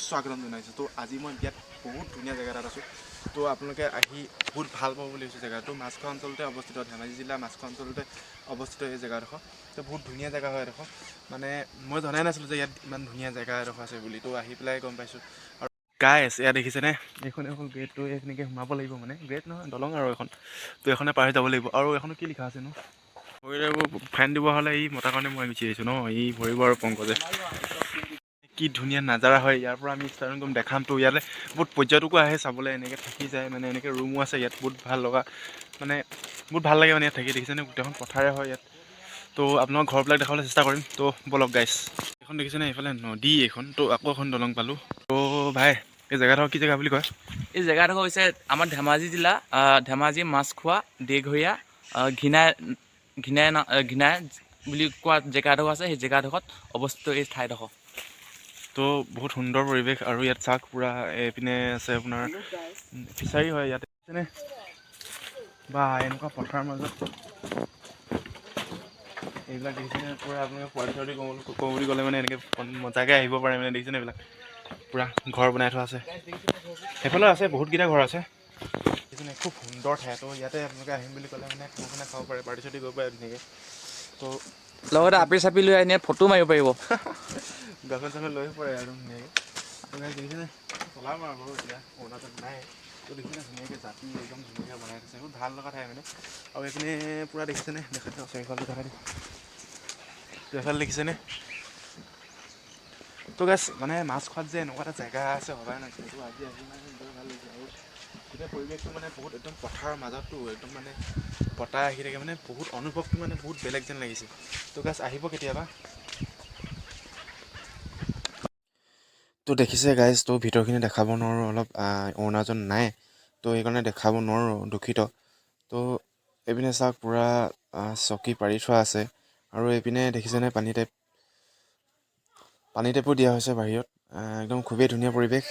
স্বাগতম জনাইছোঁ। তো আজি মই বিয়াত বহুত ধুনীয়া জেগা এটাত আছোঁ। তো আপোনালোকে আহি বহুত ভাল পাব বুলি ভাবিছোঁ। জেগাটো মাছখোৱা অঞ্চলতে অৱস্থিত, ধেমাজি জিলাৰ মাছখোৱা অঞ্চলতে অৱস্থিত এই জেগাডোখৰ। তো বহুত ধুনীয়া জেগা হয় এডোখৰ। মানে মই জনাই নাছিলোঁ যে ইয়াত ইমান ধুনীয়া জেগা এডোখৰ আছে বুলি। তো আহি পেলাই গম পাইছোঁ। আৰু গাইছ, এয়া দেখিছেনে, এইখন হ'ল গেটটো। এইখিনিকে সোমাব লাগিব, মানে গেট নহয়, দলং আৰু এখন। তো এইখনে পাৰ হৈ যাব লাগিব। আৰু এইখনো কি লিখা আছেনো? ফাইন দিব হ'লে ই মতাৰ কাৰণে মই গুচি আহিছোঁ ন। ই ভৰিব আৰু পংকজে। কি ধুনীয়া নাজাৰা হয়, ইয়াৰ পৰা আমি ষ্টাৰ্টিং কৰিম, দেখাম। তো ইয়াতে বহুত পৰ্যটকো আহে চাবলৈ, এনেকৈ থাকি যায়, মানে এনেকৈ ৰুমো আছে ইয়াত। বহুত ভাল লগা, মানে বহুত ভাল লাগে মানে ইয়াত থাকি। দেখিছেনে, গোটেইখন পথাৰে হয় ইয়াত। তো আপোনালোকৰ ঘৰবিলাক দেখাবলৈ চেষ্টা কৰিম। তো ব'লক গাইছ। এইখন দেখিছেনে, এইফালে নদী এইখন। তো আকৌ এখন দলং পালোঁ। তো ভাই, এই জেগাডোখৰ কি জেগা বুলি কয়? এই জেগাডোখৰ হৈছে আমাৰ ধেমাজি জিলা, ধেমাজি মাছখোৱা দেৰঘৰীয়া ঘৃণাই ঘৃণাই ঘৃণাই বুলি কোৱা জেগাডোখৰ আছে। সেই জেগাডোখৰত অৱস্থিত এই ঠাইডোখৰ। তো বহুত সুন্দৰ পৰিৱেশ। আৰু ইয়াত চাওক, পূৰা এইপিনে আছে আপোনাৰ ফিচাৰী হয় ইয়াত, দেখিছেনে? বা এনেকুৱা পথাৰৰ মাজত এইবিলাক দেখিছেনে? পূৰা আপোনালোকে পোৱালি ছোৱালী কওঁ কওঁ বুলি ক'লে মানে এনেকৈ মজাকৈ আহিব পাৰে। মানে দেখিছেনে, এইবিলাক পূৰা ঘৰ বনাই থোৱা আছে। সেইফালেও আছে, বহুতকেইটা ঘৰ আছে, দেখিছেনে? খুব সুন্দৰ ঠাই। তো ইয়াতে আপোনালোকে আহিম বুলি ক'লে মানে খানা চানা খাব পাৰে, পাৰ্টি চাৰ্টি কৰিব পাৰে ধুনীয়াকৈ। তো লগতে আপি চাপি লৈ আনি ইয়াত ফটো মাৰিব পাৰিব। গাৰ্লফ্ৰেণ্ড চাৰ্লফ্ৰেণ্ড লৈ আহিব পাৰে আৰু ধুনীয়াকৈ। তো guys, দেখিছেনে, চলাম আৰু বাৰু এতিয়া অৰুণাচল নাই। তো দেখিছেনে, ধুনীয়াকৈ জাপি একদম ধুনীয়াকৈ বনাই থৈছে। বহুত ভাল লগা ঠাই মানে। আৰু এইপিনে পূৰা দেখিছেনে, দেখাই দিওঁ, চাৰিওফালে দেখাই দিওঁ। তো এইফালে দেখিছেনে? তো গাইছ, মানে মাছখোৱাত যে এনেকুৱা এটা জেগা আছে ভবাই নাছিলোঁ। তো আজি আহি মানে বৰ ভাল লাগিছে। আৰু গোটেই পৰিৱেশটো মানে বহুত একদম পথাৰৰ মাজতো একদম মানে বতাহ আহি থাকে, মানে বহুত অনুভৱটো মানে বহুত বেলেগ যেন লাগিছে। তো গাইছ, আহিব কেতিয়াবা। তো দেখিছে গাইজ, তো ভিতৰখিনি দেখাব নোৱাৰোঁ, অলপ অৰুণাচল নাই, তো সেইকাৰণে দেখাব নোৱাৰোঁ, দুখিত। তো এইপিনে চাওক, পূৰা চকী পাৰি থোৱা আছে। আৰু এইপিনে দেখিছেনে, পানী টেপো দিয়া হৈছে বাহিৰত। একদম খুবেই ধুনীয়া পৰিৱেশ।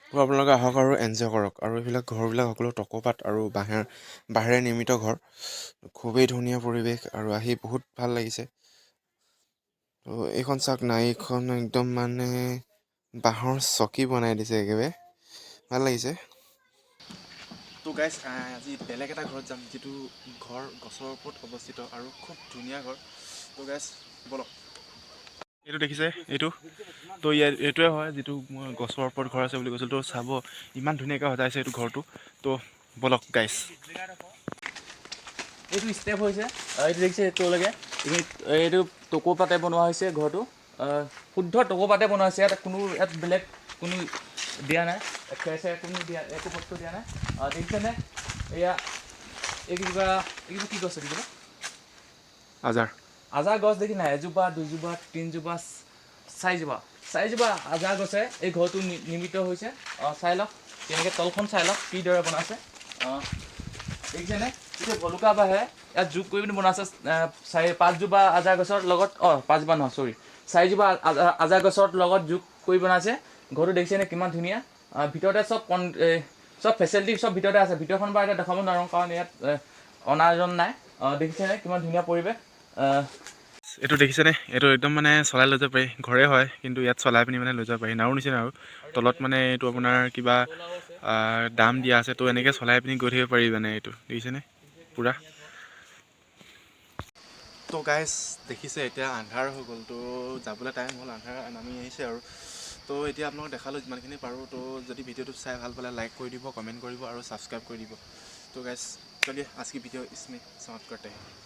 তো আপোনালোকে আহক আৰু এনজয় কৰক। আৰু এইবিলাক ঘৰবিলাক সকলো টকৌপাত আৰু বাঁহেৰে নিৰ্মিত ঘৰ। খুবেই ধুনীয়া পৰিৱেশ আৰু আহি বহুত ভাল লাগিছে। তো এইখন চাওক না, এইখন একদম মানে বাঁহৰ চকী বনাই দিছে, একেবাৰে ভাল লাগিছে। তো গাইজ, আজি বেলেগ এটা ঘৰত যাম, যিটো ঘৰ গছৰ ওপৰত অৱস্থিত আৰু খুব ধুনীয়া ঘৰ। তো গাইজ, ব'লক। এইটো দেখিছে, এইটো তো ইয়াত এইটোৱে হয় যিটো মই গছৰ ওপৰত ঘৰ আছে বুলি কৈছিলোঁ। তো চাব, ইমান ধুনীয়াকৈ সজাইছে এইটো ঘৰটো। তো ব'লক গাইজ। এইটো ষ্টেপ হৈছে, এইটো দেখিছে তলৈকে। এইটো টকৌপাতে বনোৱা হৈছে ঘৰটো, শুদ্ধ টকৌপাতে বনোৱা হৈছে। ইয়াত কোনো ইয়াত বেলেগ কোনো দিয়া নাই, খেৰ চেৰ কোনো দিয়া, একো বস্তু দিয়া নাই। দেখিছেনে, এয়া এইকেইজোপা কি গছ এইকেইজোপা? আজাৰ। আজাৰ গছ দেখি নাই? এজোপা, দুজোপা, তিনিজোপা, চাৰিজোপা, চাৰিজোপা আজাৰ গছে এই ঘৰটো নিৰ্মিত হৈছে। চাই লওক কেনেকৈ, তলখন চাই লওক কিদৰে বনাইছে। দেখিছেনে, এতিয়া ভলুকা বাঁহে ইয়াত যোগ কৰি পিনি বনাইছে। চাৰি পাঁচজোপা আজাৰ গছৰ লগত, অঁ, পাঁচজোপা নহয়, চৰি, চাৰিজোপা আজাৰ গছৰ লগত যোগ কৰি বনাইছে ঘৰটো। দেখিছেনে কিমান ধুনীয়া? ভিতৰতে চব চব ফেচিলিটি চব ভিতৰতে আছে। ভিতৰখন বাৰু এতিয়া দেখাব নোৱাৰোঁ, কাৰণ ইয়াত অনাজন নাই। দেখিছেনে কিমান ধুনীয়া পৰিৱেশ? এইটো দেখিছেনে, এইটো একদম মানে চলাই লৈ যাব পাৰি। ঘৰে হয়, কিন্তু ইয়াত চলাই পিনি মানে লৈ যাব পাৰি, নাও নিচিনা। আৰু তলত মানে এইটো আপোনাৰ কিবা দাম দিয়া আছে। তো এনেকৈ চলাই পিনি গৈ থাকিব পাৰি। মানে এইটো দেখিছেনে পূৰা? তো গাইজ, দেখিছে, এতিয়া আন্ধাৰ হৈ গ'ল। তো যাবলৈ টাইম হ'ল, আন্ধাৰ নামি আহিছে। আৰু তো এতিয়া আপোনালোক দেখালোঁ যিমানখিনি পাৰোঁ। তো যদি ভিডিঅ'টো চাই ভাল পালে লাইক কৰি দিব, কমেণ্ট কৰিব আৰু ছাবস্ক্ৰাইব কৰি দিব। তো গাইজ, चलिए, आज की वीडियो इसमें समाप्त करते हैं।